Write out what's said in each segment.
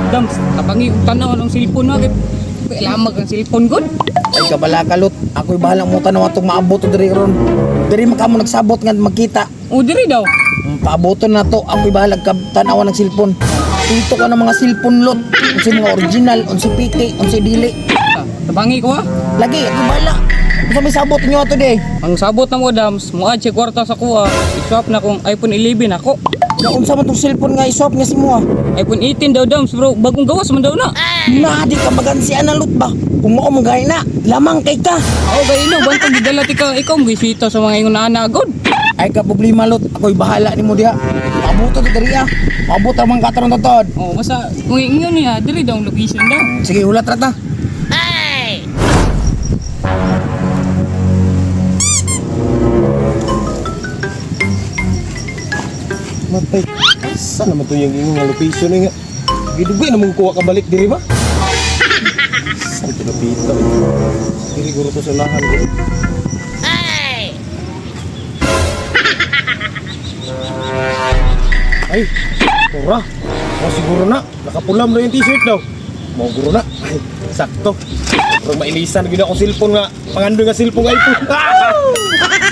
Dams, tabangi og tanaw ng cellphone na kay lamag ang cellphone gud. Ay kabala kalot, ako'y bahalang mo tanaw atong maabot to diri ron. Diri man kamo nagsabot nga magkita. O diri daw. Paaboton na to, ako'y bahalag ka tanawan ng cellphone. Dito ka ng mga cellphone lot, unsa mga original, unsa piki, unsa dili. Ah, tabangi ko ha. Lagi, ako'y bahala. Unsa may sabot ninyo ato di? Ang sabot na mo Dams, muad siya kwarta sa kuha. I-swap na kong iPhone 11 ako. Na unsa man tong cellphone nga iswap nga si mo ah. iPhone 18 daw Dams, bro. Bagong gawas man daw na. Na di ka magansian na lot ba? Kung mao man gani na, lamang kay ka. Oh, gayino, bantog gidala ti ka ikaw mo sa mga ingon ana gud. Ay ka problema lot, ako'y bahala nimo diha. Maabuto to diri ah. Maabot ang mga kataron totod. Oh, basta kung ingon niya, diri daw ang location daw. Sige, hulat ra ta. Matay. Saan naman to yung ingon nga location nga? Gidugay na mong kuha ka balik diri ba? Saan to napita? Diri guro to sa unahan ko. Ay! Ura! Oh, siguro na. Nakapulam na yung t-shirt daw. Mo guro na. Ay, sakto. Pero mailisan gyud akong cellphone nga. Pangandoy nga cellphone nga iPhone.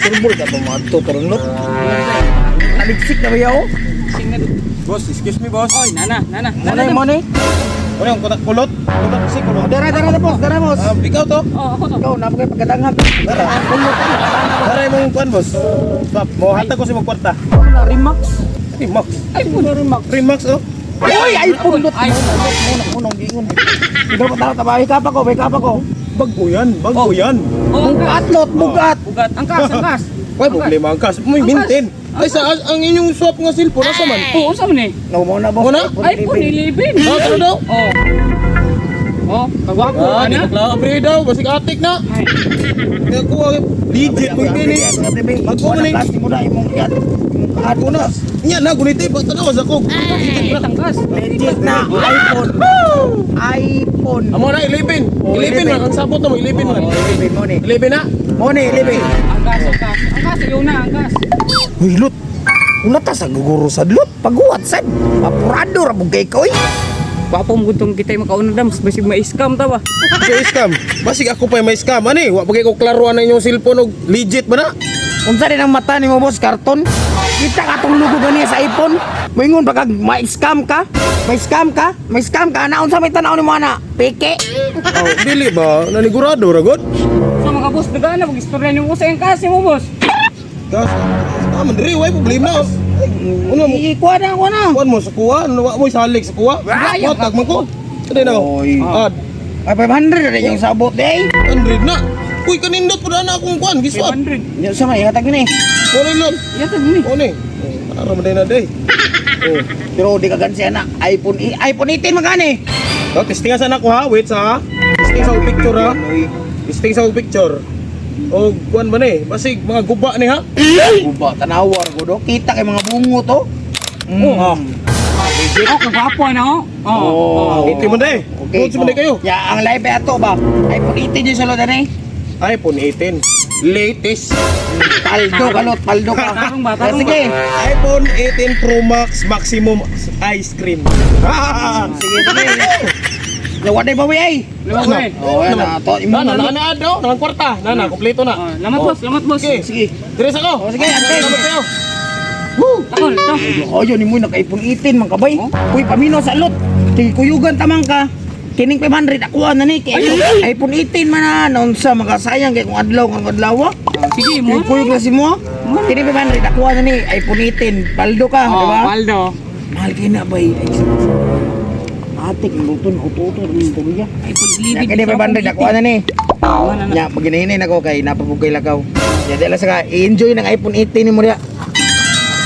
Surbol ka to mga to karon lot. Naligsik na ba yaw? Sing na. Boss, excuse me, boss. Oy, nana, nana. Money, money. Ano yung kulot? Kulot kasi kulot. Dara, dara na boss, dara boss. Ah, ikaw to. Oh, ako to. Ikaw, na kay pagkadanghag. Dara. Dara imong kuan, boss. Stop. Mo hatag ko sa imong kwarta. Ano na Remax? Remax. iPhone Remax. Remax oh. Uy, iPhone lot. iPhone. Muna, muna ang gingon. Ikaw pa tara, tabay ka pa ko, bay ka pa ko. Bago yan, bago yan. Oh, ang kas. Bugat lot, bugat. Bugat. Ang kas, ang kas. Way problema ang cash. May Ang cash. maintain. Ay sa ang inyong swap nga cellphone asa man? Oo, unsa man eh? No mo na boss. Muna? iPhone 11. Ah, ano daw? Oh. Oh, kagwapo Ah, di ana. ka klaro pre daw, basig atik na. Ay, Kaya kuha legit mo ini. Bago man eh. Plastic mo na imong iyan. Imong kaad Ako na. Nya na guniti pag tanaw sa ko. legit ang kas. Legit na iPhone. iPhone. Amo na 11. Oh, 11 man ang sabot na mo 11 man. Oh, 11 mo ni. 11 na. Mo ni 11. Ang kas, ang kas. Ang kas, iyo na, ang kas. Uy, lot. Una ta sa guguro sa lot. Paguwat sad. Apurado ra bugay ka oy. Gwapo mo gutong kita makauna Dams, basig ma-scam ta ba? Sa scam. Basig ako pa may scam ani. Wa pa kay ko klaro na inyong cellphone og legit ba na? Unsa din ang mata nimo boss karton? Kita ka tong lugo gani sa iPhone. Moingon ba kag ma-scam ka? May scam ka? May scam ka ana unsa may tan-aw nimo ana? Peke. Oh, dili ba? Nanigurado ra god. So mga boss, dagana pag istorya nimo sa ang kas mo boss. Gas. Ah, man diri way problema. Ano mo? Ikuha na, kuha na. Kuan mo sa kuha, ano wa mo salik sa kuha? Ay, Watag man ko. Dili na ko. Oy. Ah, Ay 500 na yung sabot day. 100 na. Uy, kanindot po na akong kuan, giswap. 500. Nya sa may hatag ni. Kuan lang. Yata ni. Kuan eh. Ara man na day. Oh. Pero di ka gansi ana. iPhone iPhone 18 magkano? Oh, testing sa nako ha, wait sa ha. Testing sa picture ha. Testing sa picture. O kuan ba ni? Basig mga guba ni ha. Guba tanawa ra gud. Kita kay mga bungo to. Oh. Oh, kagwapo ana oh. Oh. Oh. Okay man day. Okay. Okay. Man day kayo. Ya, ang live ato ba? iPhone 18 yung sulod ani. iPhone 18. Latest. Paldo ka lot, paldo ka. Tarong ba, tarong Eh, Sige. iPhone 18 Pro Max Maximum Ice Cream. Sige, sige. Nawa day bawi ay. Lamat boy. Oh, yan na to. Imo Na na. na na na daw, nang kwarta. Na na, kompleto na. Oh, lamat boss, lamat boss. Okay. Sige. Dire sa ko. Oh, sige, ante. Salamat kayo. Ako, ito. Oh, yun mo naka iPhone 18 man kabay. Oh. Uy, pamino sa lot. Sige, kuyugan tamang ka. Kining 500 ako na ni kay iPhone 18 man na naunsa makasayang kay kung adlaw kung adlaw. Ah, sige mo. Kay kuyog na si mo. Kining 500 ako na ni iPhone 18. Paldo ka, di Oh, ba? Paldo. Mahal kay na bay. Ay, Atik, luto na uto-uto ng istorya. iPhone Ya, 11. kini 500 ako na ni. Tama na na. Nya, maginahinay na ko kay napabugay lakaw. Ya, dala sa ka, i-enjoy ng iPhone 18 ni mo diha.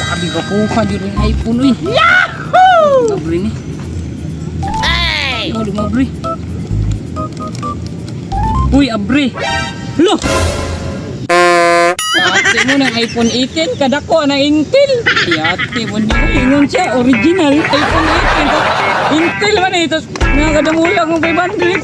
Sabi ko kuha di rin iPhone uy. Yahoo! Abre ni. Ay! Oh, lumabre. Uy, abre. Lo. Ate mo ng iPhone 18 kadako na Intel. Yate mo ni ingon siya original iPhone 18. Intel man eh. Tapos nakadamulag mo 500.